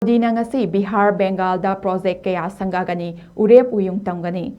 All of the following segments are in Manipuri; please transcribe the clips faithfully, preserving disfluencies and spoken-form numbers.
ꯃꯣꯗꯤꯅ ꯉꯁꯤ ꯕꯤꯍꯥꯔ, ꯕꯦꯡꯒꯥꯜꯗ ꯄ꯭ꯔꯣꯖꯦꯛ ꯀꯌꯥ ꯁꯪꯒꯥꯒꯅꯤ, ꯎꯔꯦꯞ ꯎꯌꯨꯡ ꯇꯝꯒꯅꯤ꯫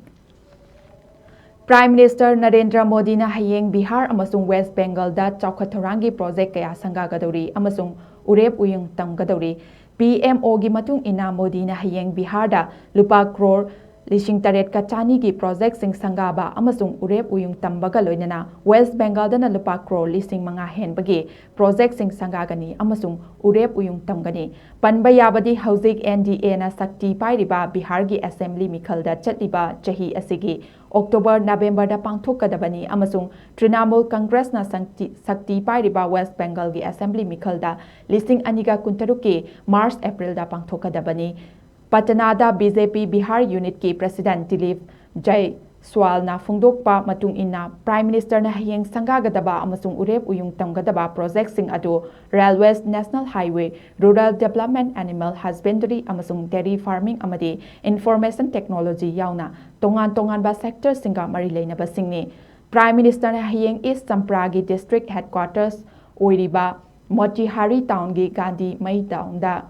Prime Minister ꯅꯔꯦꯟꯗ꯭ꯔ ꯃꯣꯗꯤꯅ ꯍꯌꯦꯡ ꯕꯤꯍꯥꯔ ꯑꯃꯁꯨꯡ ꯋꯦꯁ ꯕꯦꯡꯒꯜꯗ ꯆꯥꯎꯈꯠ ꯊꯧꯔꯥꯡꯒꯤ ꯄ꯭ꯔꯣꯖꯦꯛ ꯀꯌꯥ ꯁꯪꯒꯥꯒꯗꯧꯔꯤ ꯑꯃꯁꯨꯡ ꯎꯔꯦꯞ ꯎꯌꯨꯡ ꯇꯝꯒꯗꯧꯔꯤ꯫ ꯄꯤ ꯑꯦꯝ ꯑꯣꯒꯤ ꯃꯇꯨꯡ ꯏꯟꯅ, ꯃꯣꯗꯤꯅ ꯍꯌꯦꯡ ꯕꯤꯍꯥꯔꯗ ꯂꯨꯄꯥ ꯀ꯭ꯔꯣꯔ ꯂꯤꯁꯤꯡ ꯇꯔꯦꯠꯀ ꯆꯅꯤꯒꯤ ꯄ꯭ꯔꯣꯖꯦꯛꯁꯤꯡ ꯁꯪꯒꯥꯕ ꯑꯃꯁꯨꯡ ꯎꯔꯦꯞ ꯎꯌꯨꯡ ꯇꯝꯕꯒ ꯂꯣꯏꯅꯅ ꯋꯦꯁ ꯕꯦꯡꯒꯥꯜꯗꯅ ꯂꯨꯄꯥ ꯀ꯭ꯔꯣꯔ ꯂꯤꯁꯤꯡ ꯃꯉꯥ ꯍꯦꯟꯕꯒꯤ ꯄ꯭ꯔꯣꯖꯦꯛꯁꯤꯡ ꯁꯪꯒꯥꯒꯅꯤ ꯑꯃꯁꯨꯡ ꯎꯔꯦꯞ ꯎꯌꯨꯡ ꯇꯝꯒꯅꯤ꯫ ꯄꯟꯕ ꯌꯥꯕꯗꯤ, ꯍꯧꯖꯤꯛ ꯑꯦꯟ ꯗꯤ ꯑꯦꯅ ꯁꯛꯇꯤ ꯄꯥꯏꯔꯤꯕ ꯕꯤꯍꯥꯔꯒꯤ ꯑꯦꯁꯦꯝꯕ꯭ꯂꯤ ꯃꯤꯈꯜꯗ ꯆꯠꯂꯤꯕ ꯆꯍꯤ ꯑꯁꯤꯒꯤ ꯑꯣꯛꯇꯣꯕꯔ, ꯅꯕꯦꯝꯕꯔꯗ ꯄꯥꯡꯊꯣꯛꯀꯗꯕꯅꯤ ꯑꯃꯁꯨꯡ ꯇ꯭ꯔꯤꯅꯥꯃꯨꯜ ꯀꯪꯒ꯭ꯔꯦꯁꯅ ꯁꯛꯇꯤ, ꯁꯛꯇꯤ ꯄꯥꯏꯔꯤꯕ ꯋꯦꯁ ꯕꯦꯡꯒꯜꯒꯤ ꯑꯦꯁꯦꯝꯕ꯭ꯂꯤ ꯃꯤꯈꯜꯗ ꯂꯤꯁꯤꯡ ꯑꯅꯤꯒ ꯀꯨꯟꯇꯔꯨꯛꯀꯤ ꯃꯥꯔꯆ, ꯑꯦꯄ꯭ꯔꯤꯜꯗ ꯄꯥꯡꯊꯣꯛꯀꯗꯕꯅꯤ꯫ ꯄꯇꯅꯥꯗ ꯕꯤ ꯖꯦ ꯄꯤ ꯕꯤꯍꯥꯔ ꯌꯨꯅꯤꯠꯀꯤ ꯄ꯭ꯔꯦꯁꯤꯗꯦꯟꯠ ꯗꯤꯂꯤꯞ ꯖꯩꯁ꯭ꯋꯥꯜꯅ ꯐꯣꯡꯗꯣꯛꯄ ꯃꯇꯨꯡ ꯏꯟꯅ, Prime Ministerꯅ ꯍꯌꯦꯡ ꯁꯪꯒꯥꯒꯗꯕ ꯑꯃꯁꯨꯡ ꯎꯔꯦꯞ ꯎꯌꯨꯡ ꯇꯝꯒꯗꯕ ꯄ꯭ꯔꯣꯖꯦꯛꯁꯤꯡ ꯑꯗꯨ railways, National Highway, Rural Development, Animal Husbandry ꯑꯃꯁꯨꯡ Dairy Farming ꯑꯃꯗꯤ Information Technology ꯌꯥꯎꯅ ꯇꯣꯉꯥꯟ ꯇꯣꯉꯥꯟꯕ ꯁꯦꯛꯇꯔꯁꯤꯡꯒ ꯃꯔꯤ ꯂꯩꯅꯕꯁꯤꯡꯅꯤ꯫ Prime Ministerꯅ ꯍꯌꯦꯡ ꯏꯁ ꯆꯝꯄ꯭ꯔꯥꯒꯤ ꯗꯤꯁꯇ꯭ꯔꯤꯛ ꯍꯦꯗꯀ꯭ꯋꯥꯇꯔꯁ ꯑꯣꯏꯔꯤꯕ ꯃꯣꯇꯤꯍꯥꯔꯤ ꯇꯥꯎꯟꯒꯤ ꯒꯥꯟꯙꯤ ꯃꯩꯗꯥꯎꯟꯗ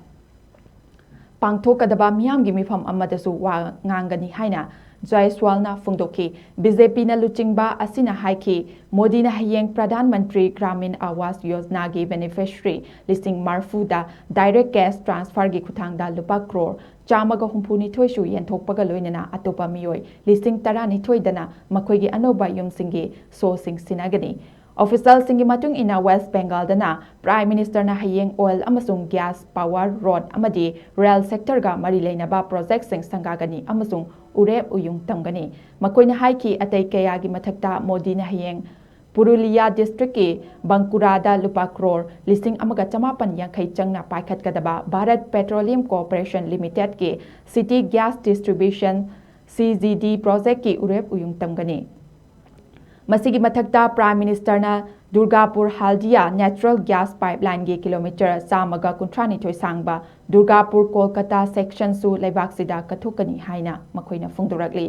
ꯄꯥꯡꯊꯣꯛꯀꯗꯕ ꯃꯤꯌꯥꯝꯒꯤ ꯃꯤꯐꯝ ꯑꯃꯗꯁꯨ ꯋꯥ ꯉꯥꯡꯒꯅꯤ ꯍꯥꯏꯅ ꯖꯥꯏꯁ꯭ꯋꯥꯜꯅ ꯐꯣꯡꯗꯣꯛꯈꯤ꯫ ꯕꯤ ꯖꯦ ꯄꯤꯅ ꯂꯨꯆꯤꯡꯕ ꯑꯁꯤꯅ ꯍꯥꯏꯈꯤ, ꯃꯣꯗꯤꯅ ꯍꯌꯦꯡ ꯄ꯭ꯔꯙꯥꯟ ꯃꯟꯇ꯭ꯔꯤ ꯒ꯭ꯔꯥꯃꯤꯟ ꯑꯥꯋꯥꯁ ꯌꯣꯖꯅꯥꯒꯤ ꯕꯦꯅꯤꯐꯤꯁꯔꯤ ꯂꯤꯁꯤꯡ ꯃꯔꯤꯐꯨꯗ ꯗꯥꯏꯔꯦꯛ ꯀꯦꯁ ꯇ꯭ꯔꯥꯟꯁꯐꯔꯒꯤ ꯈꯨꯠꯊꯥꯡꯗ ꯂꯨꯄꯥ ꯀ꯭ꯔꯣꯔ ꯆꯥꯝꯃꯒ ꯍꯨꯝꯐꯨꯅꯤꯊꯣꯏꯁꯨ ꯌꯦꯟꯊꯣꯛꯄꯒ ꯂꯣꯏꯅꯅ ꯑꯇꯣꯞꯄ ꯃꯤꯑꯣꯏ ꯂꯤꯁꯤꯡ ꯇꯔꯥꯅꯤꯊꯣꯏꯗꯅ ꯃꯈꯣꯏꯒꯤ ꯑꯅꯧꯕ ꯌꯨꯝꯁꯤꯡꯒꯤ ꯁꯣꯁꯤꯡ ꯁꯤꯟꯅꯒꯅꯤ꯫ ꯑꯣꯐꯤꯁꯤꯌꯦꯜꯁꯤꯡꯒꯤ ꯃꯇꯨꯡ ꯏꯟꯅ, ꯋꯦꯁ ꯕꯦꯡꯒꯥꯜꯗꯅ Prime Ministerꯅ ꯍꯌꯦꯡ ꯑꯣꯏꯜ ꯑꯃꯁꯨꯡ ꯒ꯭ꯌꯥꯁ, ꯄꯥꯋꯔ, ꯔꯣꯗ ꯑꯃꯗꯤ ꯔꯦꯜ ꯁꯦꯛꯇꯔꯒ ꯃꯔꯤ ꯂꯩꯅꯕ ꯄ꯭ꯔꯣꯖꯦꯛꯁꯤꯡ ꯁꯪꯒꯥꯒꯅꯤ ꯑꯃꯁꯨꯡ ꯎꯔꯦꯞ ꯎꯌꯨꯡ ꯇꯝꯒꯅꯤ꯫ ꯃꯈꯣꯏꯅ ꯍꯥꯏꯈꯤ, ꯑꯇꯩ ꯀꯌꯥꯒꯤ ꯃꯊꯛꯇ ꯃꯣꯗꯤꯅ ꯍꯌꯦꯡ ꯄꯨꯔꯨꯂꯤꯌꯥ ꯗꯤꯁꯇ꯭ꯔꯤꯛꯀꯤ ꯕꯪꯀꯨꯔꯥꯗ ꯂꯨꯄꯥ ꯀ꯭ꯔꯣꯔ ꯂꯤꯁꯤꯡ ꯑꯃꯒ ꯆꯃꯥꯄꯟ ꯌꯥꯡꯈꯩ ꯆꯪꯅ ꯄꯥꯏꯈꯠꯀꯗꯕ ꯚꯥꯔꯠ ꯄꯦꯇ꯭ꯔꯣꯂꯤꯌꯝ ꯀꯣꯔꯄꯣꯔꯦꯁꯟ ꯂꯤꯃꯤꯇꯦꯗꯀꯤ city gas distribution, C G D, ꯄ꯭ꯔꯣꯖꯦꯛꯀꯤ ꯎꯔꯦꯞ ꯎꯌꯨꯡ ꯇꯝꯒꯅꯤ꯫ ꯃꯁꯤꯒꯤ ꯃꯊꯛꯇ, Prime Ministerꯅ ꯗꯨꯔꯒꯥꯄꯨꯔ ꯍꯥꯜꯗꯤꯌꯥ natural gas pipelineꯒꯤ ꯀꯤꯂꯣꯃꯤꯇꯔ ꯆꯥꯝꯃꯒ ꯀꯨꯟꯊ꯭ꯔꯥꯅꯤꯊꯣꯏ ꯁꯥꯡꯕ ꯗꯨꯔꯒꯥꯄꯨꯔ ꯀꯣꯜꯀꯇꯥ ꯁꯦꯛꯁꯟꯁꯨ ꯂꯩꯕꯥꯛꯁꯤꯗ ꯀꯠꯊꯣꯛꯀꯅꯤ ꯍꯥꯏꯅ ꯃꯈꯣꯏꯅ ꯐꯣꯡꯗꯣꯔꯛꯂꯤ꯫